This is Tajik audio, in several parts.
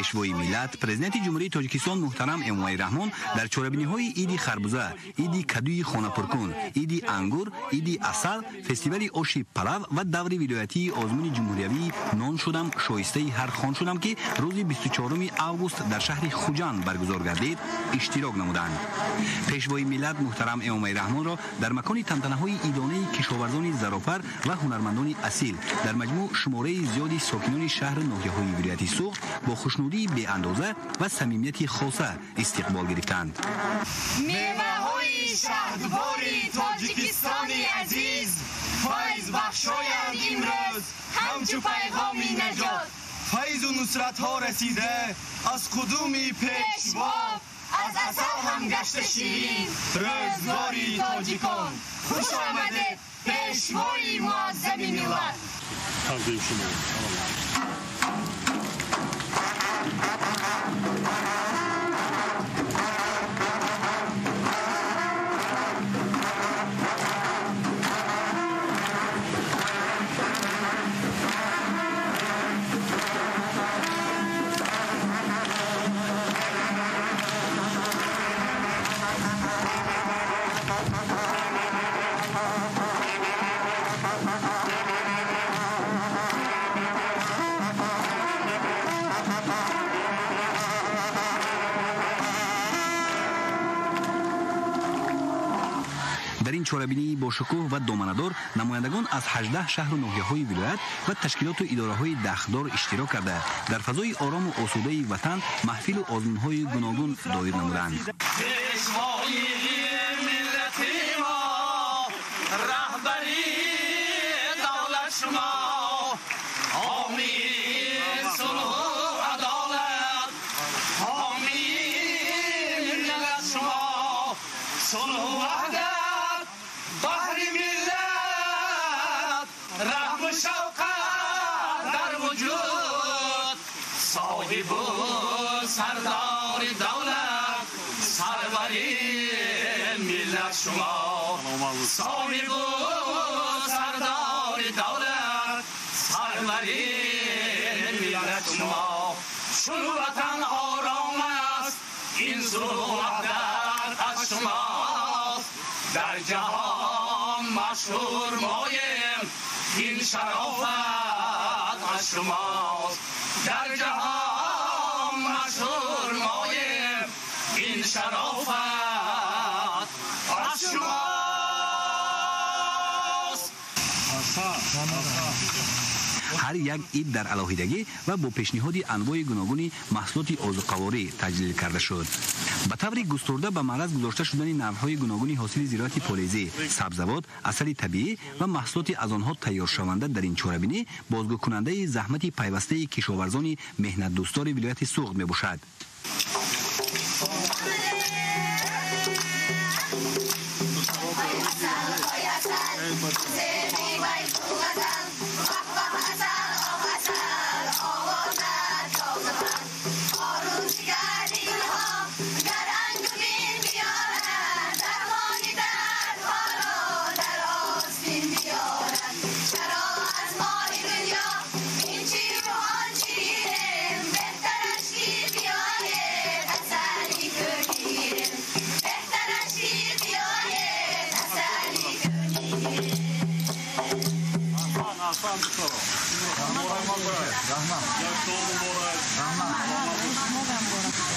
Пешвои миллат, Президенти Ҷумҳурии Тоҷикистон муҳтарам Эмомалӣ Раҳмон дар чорабиниҳои Иди харбуза, Иди кадуи хонапуркун, Иди ангур, Иди асал, фестивали оши палав ва даври вилоятии озмуни ҷумҳуриявии «Нон шудам, шоистаи ҳар хон шудам», ки рӯзи 24 август дар шаҳри Хуҷанд баргузор гардид, иштирок намуданд. Пешвои миллат муҳтарам Эмомалӣ Раҳмонро дар макони тантанаҳои идонаи кишоварзони зарофар ва ҳунармандони асил, дар маҷмӯъ шумораи зиёди сокинони шаҳру ноҳияҳои вилояти Суғд бо хушнудии беандоза ва самимияти хоса истиқбол гирифтанд. Меваҳои шаҳдбори Тоҷикистони азиз файзбахшоянд имрӯз ҳамчу пайғоми наҷот. Файзу нусратҳо расида аз қудуми Пешво, аз асал ҳам гашта ширин рӯзгори тоҷикон. Хуш омадед, Пешвои муаззами миллат! Тақдим шумо. Дар ин чорабинии бошукӯҳ ва доманадор намояндагон аз 18 шаҳру ноҳияҳои вилоят ва ташкилоту идораҳои дахлдор иштирок карда, дар фазои орому осудаи ватан маҳфилу озмунҳои гуногун доир намуданд. Пешвои миллати мо, раҳбари давлат шумо, ҳомии сулҳу адолат, ҳомии миллат шумо, сулҳу ваҳдат баҳри миллат, раҳму шавқат дар вуҷуд, соҳибу сардори давлат, сарвари миллат шумо, соҳибу сардори давлат, сарвари миллат шумо. Чун ватан ором аст, ин сулҳу ваҳдат аз шумост, дар ҷаҳон машҳур моем, ин шарофат аз шумост, дар ҷаҳон машҳур моем, ин шарофат аз шумост. Ҳар як ид дар алоҳидагӣ ва бо пешниҳоди анвои гуногуни маҳсулоти озуқаворӣ таҷлил карда шуд. Ба таври густурда ба маъраз гузошта шудани навъҳои гуногуни ҳосили зироати полезӣ, сабзавот, асали табиӣ ва маҳсулоти аз онҳо тайёршаванда дар ин чорабинӣ бозгӯкунандаи заҳмати пайвастаи кишоварзони меҳнатдӯстдори вилояти Суғд мебошад.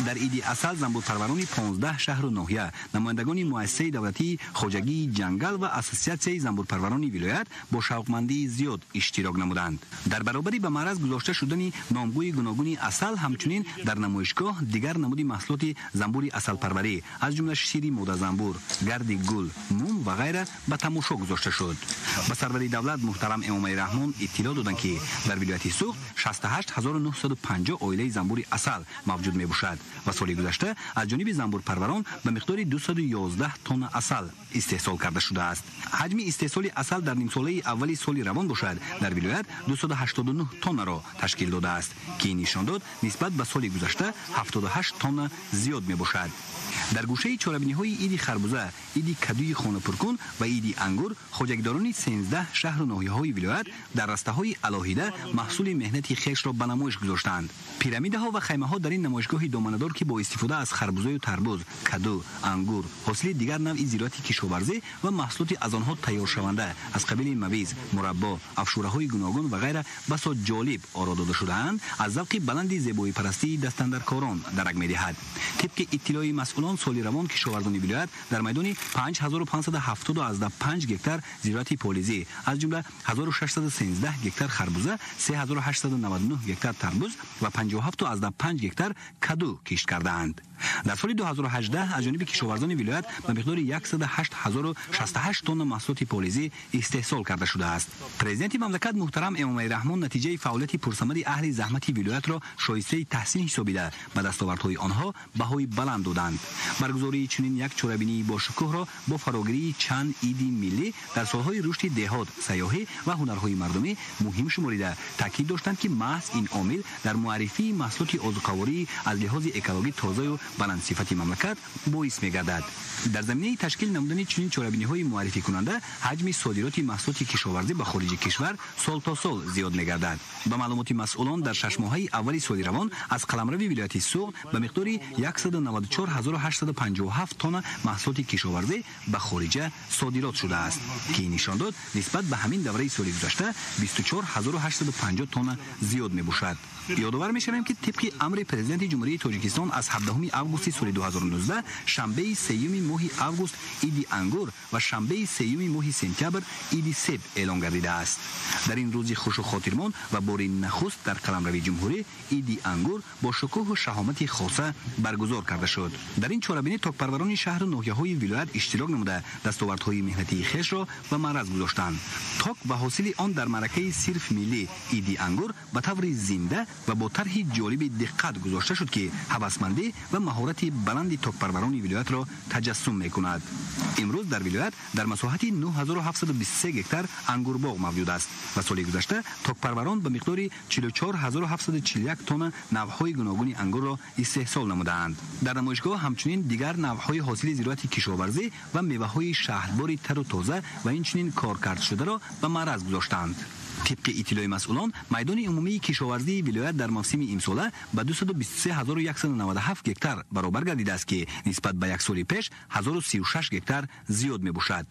Дар иди асал занбурпарварони 15 шаҳру ноҳия, намояндагони муассисаи давлатии хоҷагии ҷангал ва ассотсиатсияи занбурпарварони вилоят бо шавқмандии зиёд иштирок намуданд. Дар баробари ба маъраз гузошта шудани номгӯи гуногуни асал, ҳамчунин дар намоишгоҳ дигар намуди маҳсулоти занбури асалпарварӣ, аз ҷумла шири модазанбур, гарди гул, мум ва ғайра ба тамошо гузошта шуд. Ба сарвари давлат муҳтарам Эмомалӣ Раҳмон иттилоъ доданд, ки дар вилояти Суғд 68950 оилаи занбури асал мавҷуд мебошад. Ва соли гузашта аз ҷониби занбурпарварон ба миқдори 211 тонна асал истеҳсол карда шудааст. Ҳаҷми истеҳсоли асал дар нимсолаи аввали соли равон бошад, дар вилоят 289 тоннаро ташкил додааст, ки ин нишондод нисбат ба соли гузашта 78 тонна зиёд мебошад. Дар гӯшаи чорабиниҳои иди харбуза, иди кадуи хонапуркун ва иди ангур хоҷагидорони 13 шаҳру ноҳияҳои вилоят дар растаҳои алоҳида маҳсули меҳнати хешро ба намоиш гузоштанд. Пирамидаҳо ва хаймаҳо дар ин намоишгоҳи доманадор, ки бо истифода аз харбузаю тарбуз, каду, ангур, ҳосили дигар навъи зироати кишоварзӣ ва маҳсулоти аз онҳо тайёршаванда аз қабили мавиз, мураббо, афшураҳои гуногун ва ғайра басо ҷолиб оро дода шудаанд, аз завқи баланди зебоипарастии дастандаркорон дарак медиҳад. Тибқи иттилои масъулон, соли равон кишоварзони вилоят дар майдони 5575 гектар зироати полизӣ, аз ҷумла 1613 гектар харбуза, 3899 гектар тарбуз ва 57,5 гектар каду кишт кардаанд. Дар соли 2018 аз ҷониби кишоварзони вилоят ба миқдори 108068 тонна маҳсулоти полизӣ истеҳсол карда шудааст. Президенти мамлакат муҳтарам Эмомалӣ Раҳмон натиҷаи фаъолияти пурсамади аҳли заҳмати вилоятро шоистаи таҳсин ҳисобида, ба дастовардҳои онҳо баҳои баланд доданд. Баргузории чунин як чорабинии бошукӯҳро бо фарогирии чанд иди миллӣ дар солҳои рушди деҳот, сайёҳӣ ва ҳунарҳои мардумӣ муҳим шуморида, таъкид доштанд, ки маҳз ин омил дар муаррифии маҳсулоти озуқаворӣ аз лиҳози экологӣ тозаю баландсифати мамлакат боис мегардад. Дар заминаи ташкил намудани чунин чорабиниҳои муаррификунанда ҳаҷми содироти маҳсулоти кишоварзӣ ба хориҷи кишвар сол то сол зиёд мегардад. Ба маълумоти масъулон, дар шашмоҳаи аввали соли равон аз қаламрави вилояти Суғд ба миқдори 194857 тонна маҳсулоти кишоварзӣ ба хориҷа содирот шудааст, ки ин нишондод нисбат ба ҳамин давраи соли гузашта 24850 тонна зиёд мебошад. Ёдовар мешавем, ки тибқи амри Президенти Ҷумҳурии Тоҷикистон аз 17 августи соли 2019 шанбеи сеюми моҳи август иди ангур ва шанбеи сеюми моҳи сентябр иди себ эълон гардидааст. Дар ин рӯзи хушу хотирмон ва бори нахуст дар қаламрави ҷумҳурӣ иди ангур бо шукӯҳу шаҳомати хоса баргузор карда шуд. Дар ин чорабинӣ токпарварони шаҳру ноҳияҳои вилоят иштирок намуда, дастовардҳои меҳнатии хешро ба маъраз гузоштанд. Ток ва ҳосили он дар маъракаи сирф миллӣ иди ангур ба таври зинда ва бо тарҳи ҷолиби диққат гузошта шуд, ки ҳавасмандӣ ва маҳорати баланди токпарварони вилоятро таҷассум мекунад. Имрӯз дар вилоят дар масоҳати 9723 гектар ангурбоғ мавҷуд аст ва соли гузашта токпарварон ба миқдори 44741 тонна навъҳои гуногуни ангурро истеҳсол намудаанд. Дар намоишгоҳ ҳамчунин дигар навъҳои ҳосили зироати кишоварзӣ ва меваҳои шаҳдбори тару тоза ва инчунин коркардшударо ба маъраз гузоштаанд. Тибқи иттилои масъулон, майдони умумии кишоварзии вилоят дар мавсими имсола ба 223197 гектар баробар гардидааст, ки нисбат ба як соли пеш 1036 гектар зиёд мебошад.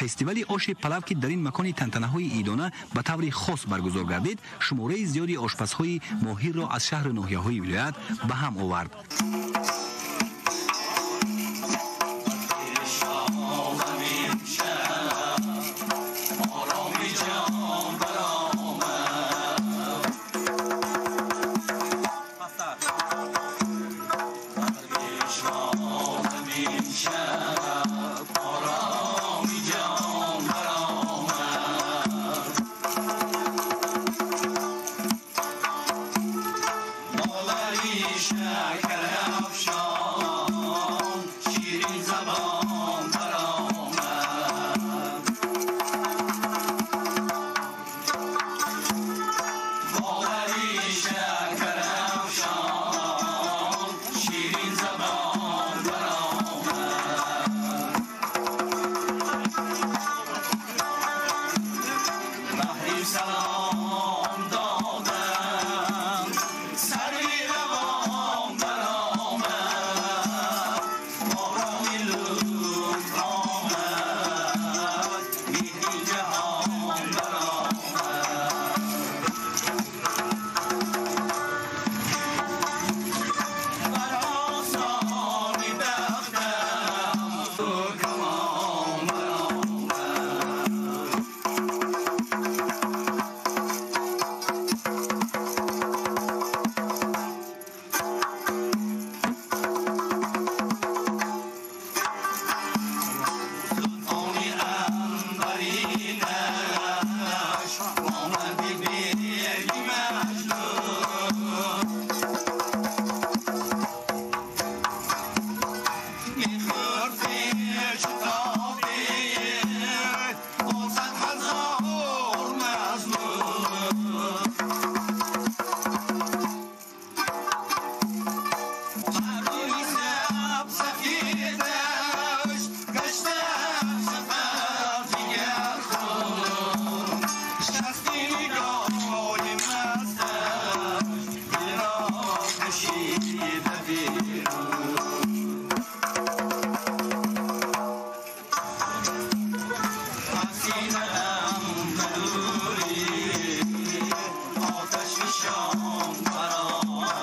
Фестивали оши палав, ки дар ин макони тантанаҳои идона ба таври хос баргузор гардид, шумораи зиёди ошпазҳои моҳирро аз шаҳру ноҳияҳои вилоят ба ҳам овард. شکرافشان شیرین زبان برآمد باوری شکرافشان شیرین زبان برآمد بهری سلام دادم سری روان برآمد باران لطف آمد مهر جهان برآمد بر آسان بختم کمان برآمد. سلطان عنبرینش مانند بیلی مجنون میخورد شتابی با 100,000 مظلوم مردمی سب سفیدش گشته سفر جگر خون شستی نگاه مستش دل را کشیده بیرون از سینه‌ام بلوری آتش فشان برآمد.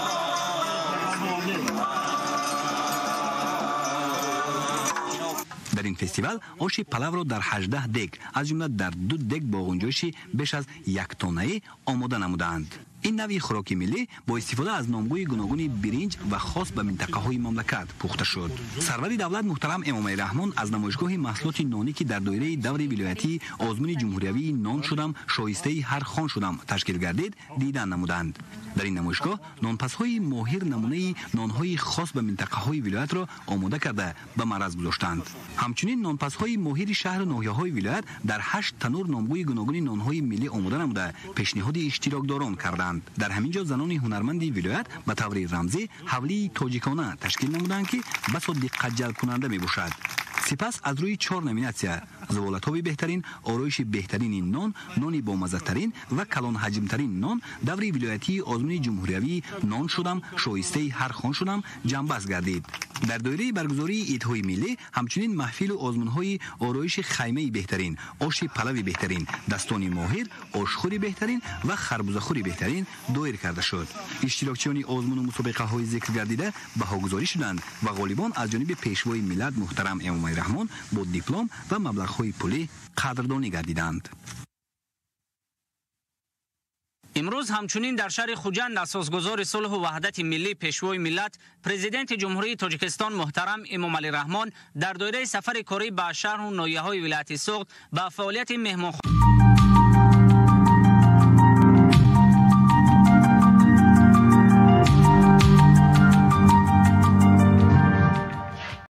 Дар ин фестивал оши палавро дар 18 дег, аз ҷумла дар 2 дег бо ғунҷоиши беш аз 1 тоннаӣ омода намудаанд. Ин навъи хӯроки миллӣ бо истифода аз номгӯи гуногуни биринҷ ва хос ба минтақаҳои мамлакат пухта шуд. Сарвари давлат муҳтарам Эмомалӣ Раҳмон аз намоишгоҳи маҳсулоти нонӣ, ки дар доираи даври вилоятии озмуни ҷумҳуриявии «Нон шудам, шоистаи ҳар хон шудам» ташкил гардид, дидан намуданд. Дар ин намоишгоҳ нонпазҳои моҳир намунаи нонҳои хос ба минтақаҳои вилоятро омода карда ба маъраз гузоштанд. Ҳамчунин нонпазҳои моҳири шаҳру ноҳияҳои вилоят дар ҳашт танур номгӯи гуногуни нонҳои миллӣ омода намуда пешниҳоди иштирокдорон карданд. Дар ҳамин ҷо занони ҳунарманди вилоят ба таври рамзӣ ҳавлии тоҷикона ташкил намуданд, ки басо диққатҷалбкунанда мебошад. Сипас аз рӯи чор номинатсия: зуволатоби беҳтарин, ороиши беҳтарини нон, нони бомаззатарин ва калонҳаҷмтарин нон, даври вилоятии озмуни ҷумҳуриявии «Нон шудам, шоистаи ҳар хон шудам» ҷамъбаст гардид. Дар доираи баргузории идҳои миллӣ ҳамчунин маҳфилу озмунҳои ороиши хаймаи беҳтарин, оши палави беҳтарин, дастони моҳир, ошхӯри беҳтарин ва харбузахӯри беҳтарин доир карда шуд. Иштирокчиёни озмуну мусобиқаҳои зикргардида баҳогузорӣ шуданд ва ғолибон аз ҷониби Пешвои миллат муҳтарам Эмомалӣ Раҳмон бо диплом ва маблағҳои пулӣ қадрдонӣ гардиданд. Имрӯз ҳамчунин дар шаҳри Хуҷанд асосгузори сулҳу ваҳдати миллӣ, Пешвои миллат, Президенти Ҷумҳурии Тоҷикистон муҳтарам Эмомалӣ Раҳмон дар доираи сафари корӣ ба шаҳру ноҳияҳои вилояти Суғд ба фаъолияти меҳмонхона